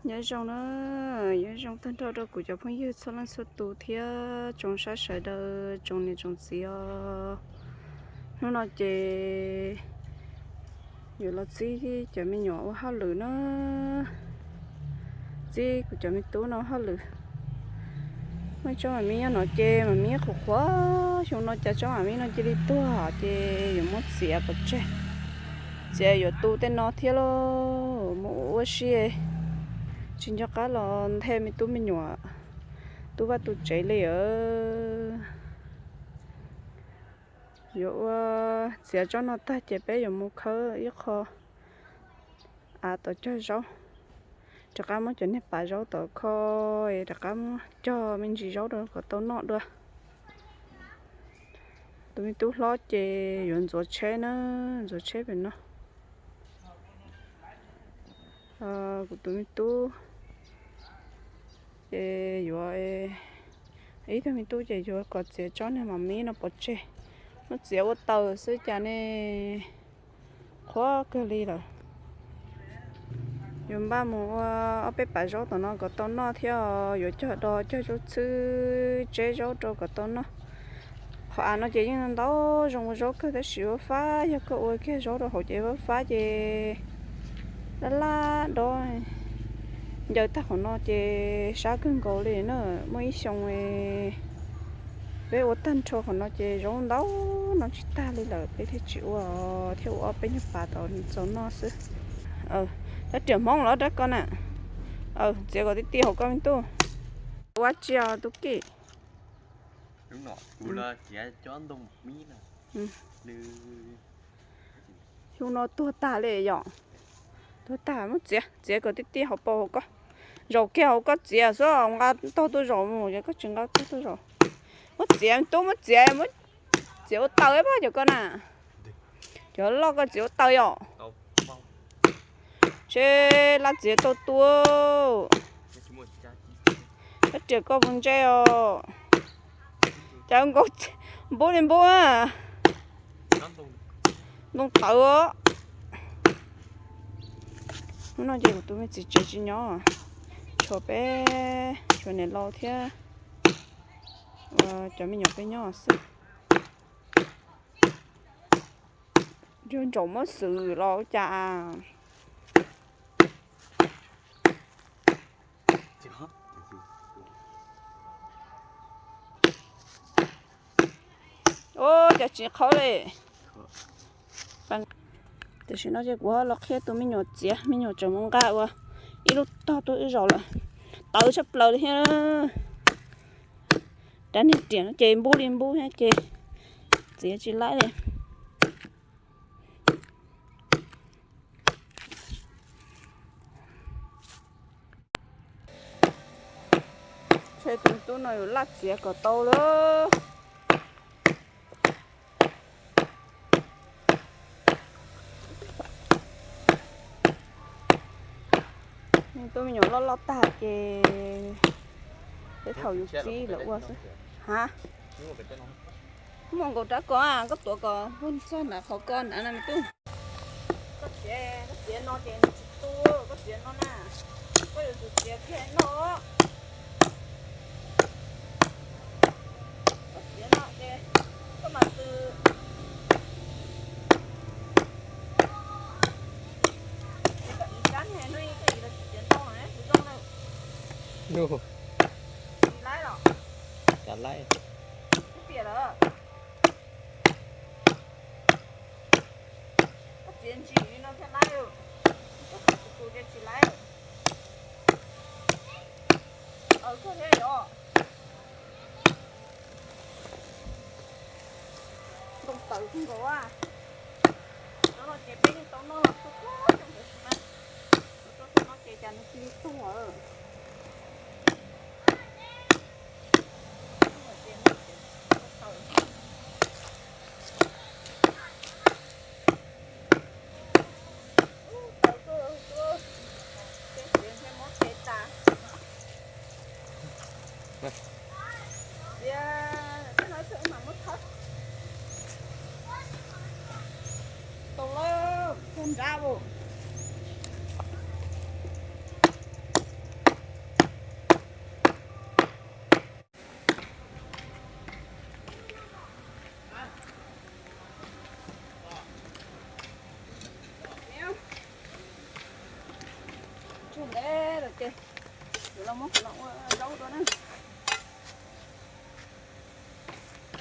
Nyob zoo na, nyob zoo tag nrho rau kuv cov phooj ywg txhua leej txhua tus thiab tsoom saib sawv daws tsoom niam tsoom txiv os. Hnub no ces yuav los txib cov me nyuam ua hauj lwm na, txib kuv cov me tub no ua hauj lwm. Muaj tsob mas mib nyob no ces mas mib qhuav qhuav, xyoo no cas tsob mas mib no cia li tuag ces yuav muab txiav pov tseg. Txiav yuav tu tej no thiab lauj, mus ua si, tsis nco qab los nthe me tub me nyuam tu vaj tu tsev li os. Yuav ua, txiav tsob no tag ces peb yuav mus khawb ib qho av tom cog zaub, rov qab muab cov niag pas zaub tom kho, rov qab muab cog me ntsis zaub rau kom tau noj dua. Tus me tub hlob ces yuav ntxuav tsheb na, ntxuav tsheb pem no. Kuv tus me tub ces yuav, ib tug me tub ces yuav kom txiav tsob niag mas mib no pov tseg, muab txiav ua taws xwb cas ne, qhuav kawg li lawm. Yuav npaj mus ua ob peb pas zaub tom no kom tau noj thiab, yuav cog do cog zaub txhwb tseb zaub rau kom tau noj. Qhov av no ces yeej ntau zoo ua zaub kawg tab sis vaj fab, yog koj ua kiag zaub rau hauv ces vaj fab ces laj laj dob, ncaws tag qhov no ces sab kawg nkaus li na. Muaj ib xyoo peb ua tag nrho qhov no ces zaub ntau no tsis tag li lawm peb thiaj tsis ua, thiaj ua ob peb nyuag pas tau txaus noj xwb. Rab riam Hmoob los rab ko na, txiav kom ti ti hauv koj me tub. Ua tsi os tus Kim? Xyoo no tuag tag li yom. Tuag tag, muab txiav, txiav kom ti ti hauv paus hauv koj. Zaum kiag hauv koj txiav xwb, nqa tog tuaj zaum mus, yog koj tsis nqa tog tuaj zaum. Muab txiav me tub, muab txiav, muab txiav ua taws pab cov ko na. Cov loj koj txiav ua taws yom. Tse, laj txiav tau tua. Rab riam koj puas ntse os? Cas nkaus npub li npub na. Ntoo tawv os. Hnub no ces kuv tus me txiv tsev tsis nyob, tshuav peb, tshuav niam laus thiab cov me nyuam peb nyob xwb. Nco ntsaum muab xwm los ua cas. Ua cas tsis qhov li. Tam sim no ces kuv los qhia tus me nyuam txiav, me nyuam tseem mus nqa ua ib lub tog tuaj wb zaum lawm. Tawv tshaj plaws li thiab. Rab niag riam no ces npub li npub thiab ces txiav tsis laib li. Ntshe tus tub no yuav laj txiav kom tau lawm. Tub me nyuam loj loj tag ces tej thaum yus txib lawv ua xwb. Ha, muaj nkaus rab ko, koj tuav kom txog nram qhov ko na me tub. Koj txiav, koj txiav no ces nws tsis tu, koj txiav no na, koj yuav tsum txiav kiag no. Koj txiav no ces koj mam tw. Koj txiav kab ne, no koj txiav ntoo na, kuv zoo na. Tsis laib los? Tsis laib. Koj txiav lawm. Koj txiav ntsis li no thiaj laib, koj txiav tus tus ces tsis laib. Koj thiab yom. Ntoo tawv kawg nkaus. Cov no ces peb yeej tau noj los txhua txhua xyoo tab sis mas, txhua xyoo no ces cas nws cia li tuag. Tau lawm, tau nrab los. Ntev lawm ces yuav los muab qhov no ua zaub dua na.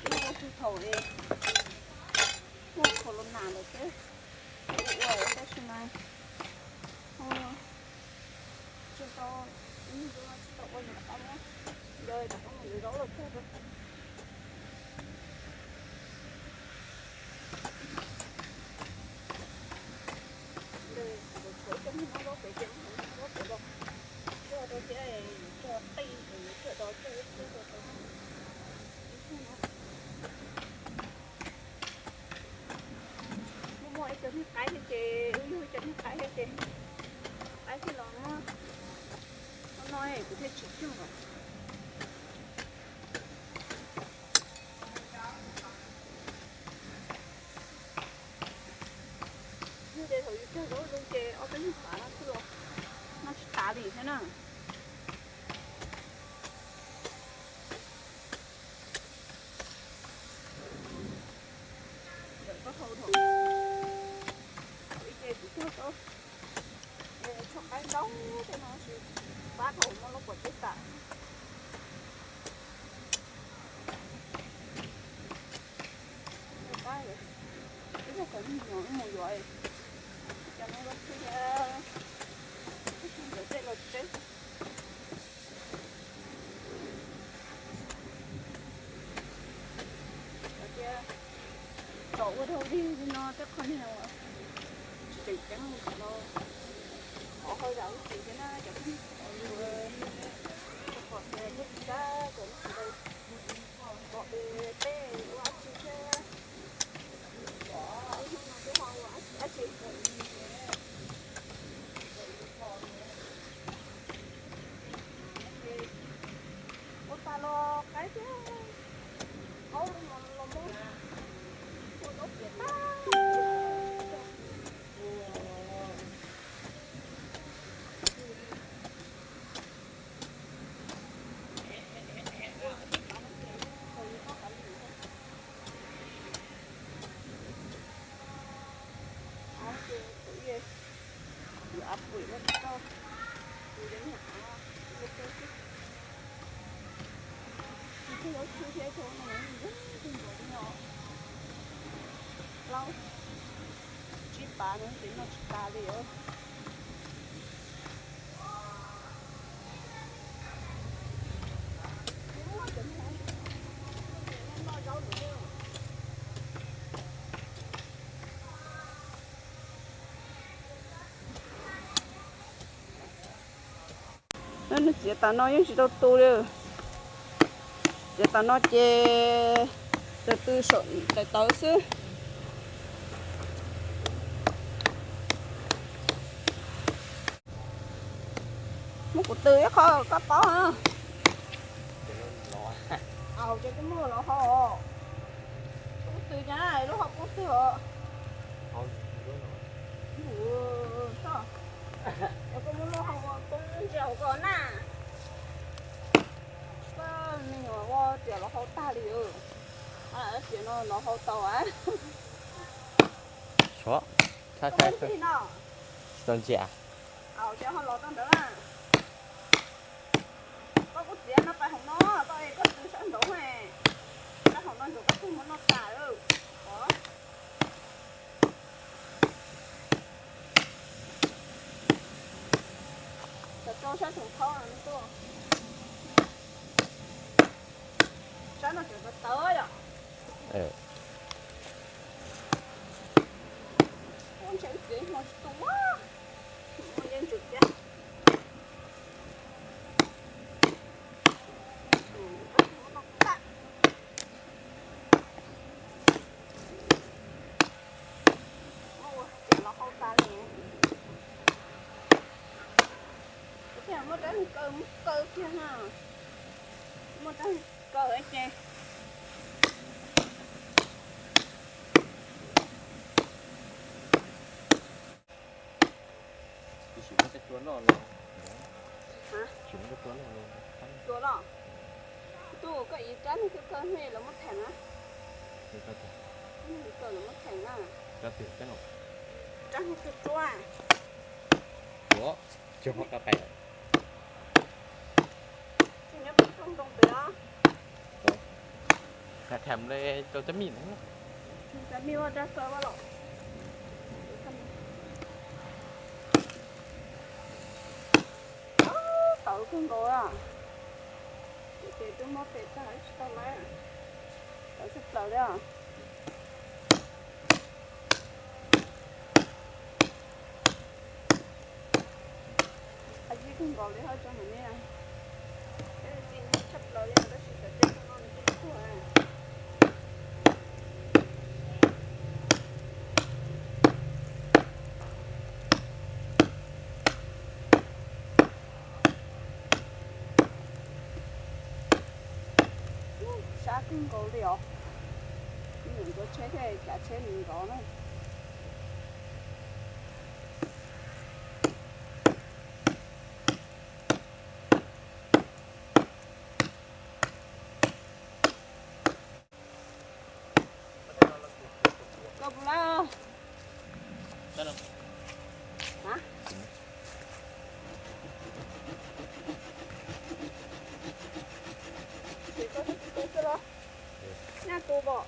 Ua thaum es muaj corona lawm xwb, ua ua tab sis mas tsis tau, tsis tau ua, rov qab muab, rov qab mus yuav zaub los tag rau. Nws tshuav ib co niag zaub pem ces zaub pem los coj rau thiab, coj qij, coj dos coj ib txhia rau tau. Muaj muaj ib co niag qaib thiab ces, wb yug ib co niag qaib thiab ces qaib thiaj los muab no, kuv thiaj tsis cog. Yog tias thaum yus cog zaub zoo ces ob peb nyuag qav no xwb los noj tsis tas li thiab na. Ntawm taub hau thaum ib ce kuv cog tau tsho qaib ntaub tej no tsis pab thaum muaj lub pob zeb tas. Ib yog kom mus yuav cov no los txhij thiab, ib tug ntawd tej los tsev. Hais tias tsom ua rau dig li no tej qho niag uas tsis tseem ceeb li no, qhov hauj yam ub txiv thiab na cov phooj ywg, rau qhov tias nyob tsis sab cov ub txiv pom tias peb ua dab tsi thiab, ib hnub no twb ho ua dab tsi. Ua tas los qaib thiab qaub los muab ua zaub piam tag. Av ces thaum ub yuav av pwm los tsis tau, yus yuav niag av ua tau xwb. Tsis tug zaub txhwb thiab thaum no yeej ntxim ntxim nkaus li no, plaub tsib pav no ces noj tsis tas li os. Nws txiav tas no yeej tsis tau tu li. Txiav tas no ces txawm tw saum daim tawv xwb. Muab kuv tw ib qho koj paub. Ces koj muab los hau, koj muab tw cas lub hau poob twg os. Koj muab lub hau poob ntsia hauv koj na. Koj me nyuam ua tiam los hau tag li. Tiam no los hau tau a. Tsis tau ntsia. Cov ho los tau ntawd na. Koj kuj txiav no pais hauv no, koj es koj tw sab nraud, sab hauv no ntsuas koj tug muab noj tas. Cov rau sab tsoos thaub no tuaj. Sab no tseem tawv tawv yom. Ua ntshe wb txiav hmo tsis tu, ua ntshe ntsws thiab. Muab ua tiam los hau tas li. Kuv thiaj muab rab kaw, muab kaw kiag na. Muab rab kaw ces Tsis muab tej tua noj los. Tsis muab tej tua noj los. Tua los. Tus koj ib rab niag kawg kawg ne los muab theem na. Kawg los muab theem na. Rab niag kawg tsuab. Ua. Cov pais. Tsis nyob pem thoob ntoo pem os. Tham tham li rau cov mij no. Cov mij ua dag kawg los. Tawv kawg nkaus. Ces twb muab pem tag tsis tau lawm. Tawv tshaj plaws li os. Ab, ib kawg nkaus li hab tso mam nej. Peb txi tshaj plaws li tab sis cov ceg no nws kuj tuag. Sab kawg nkaus li os. Ntxuav tsheb thiab kav tsheb nws nrov na. Koj puas lab? Nyaj tus pom,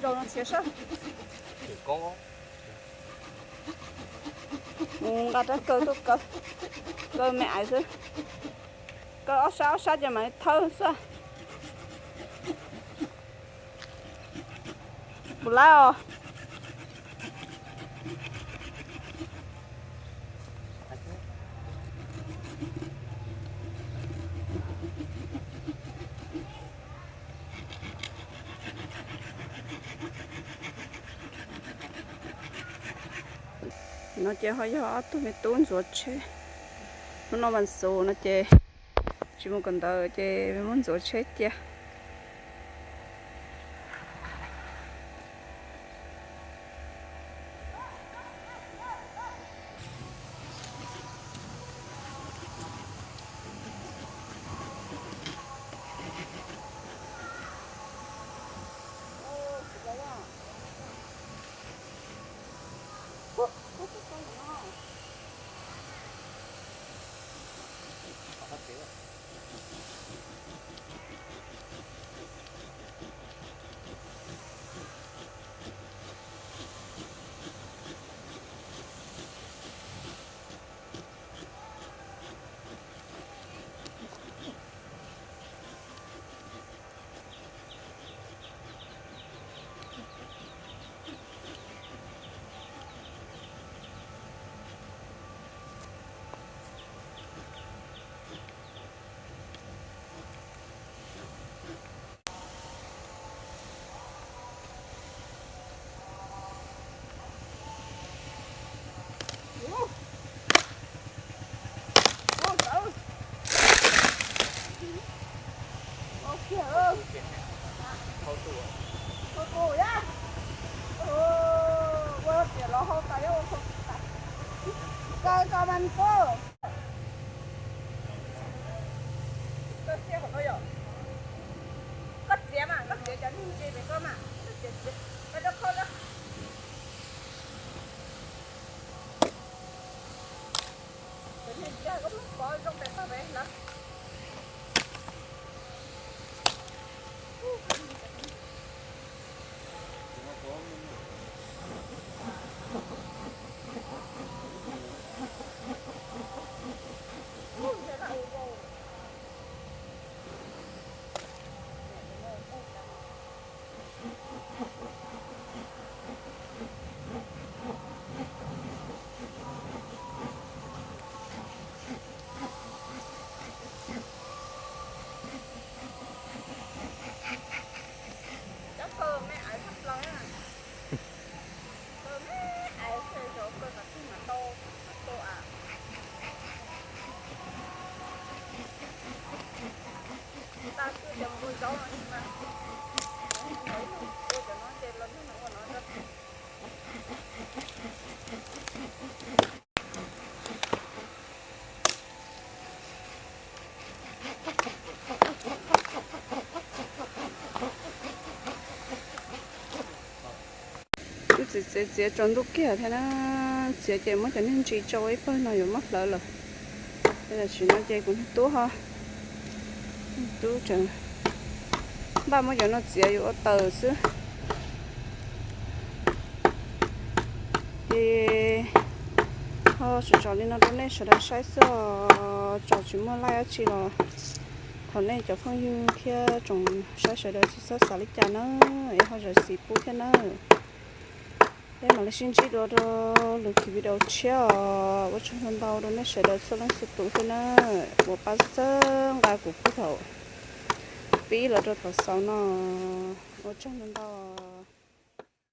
zaum no tshiav sab. Mus nqa rab kaw tuaj kaw, kaw me aiv xwb. Kaw ob sab ob sab ces mam li thawb xwb. Puas lab os? No ces ho yog ob tug me tub ntxuav tsheb. Hnub no vas xuv no ces tsis mus kawm ntawv ces muab ntxuav tsheb cia. Ua tias los hau tas, ua kaw tso mas koj. Koj txiav qhov no yom. Koj txiav mas, koj txiav cov niag ntsis pem koj mas, koj txiav txiav, koj rau khau rau. Cov niag ntsis koj muab pov zoo pem koj pem lawm. Cov kaw me aiv tshaj plaws na. Kaw me aiv, zaum kaw qhov twg mas tau, tau a. Tag kis cov npua zaub no mas, ua cov no ces los nrog nws ua no. Twb txiav txiav txiav tsaus ntuj kiag thiab na, txiav ces muab cov niag ntsis tso ua ib pawg no yuav muab hlawv lawm. Tam sim no ces kuv niag tub ho, tub tseem npaj muab cov no txiav yuav ua taws xwb. Ces ho tsom tsom li no rau nej sawv daws saib xwb os. Tsom tsis muaj laij dab tsi los thov nej cov phooj ywg thiab tsoom saib sawv daws tsis txhob xav li cas nawb, es ho zam txim pub thiab nawb. Peb mam li sib ntsib dua rau lwm video tshiab os. Ua tsaug ntau ntau rau nej sawv daws txhua leej txhua tus thiab nawb uas pab txhawb nqa kuv puag thaum pib los rau thaum xaus no. Ua tsaug ntau ntau.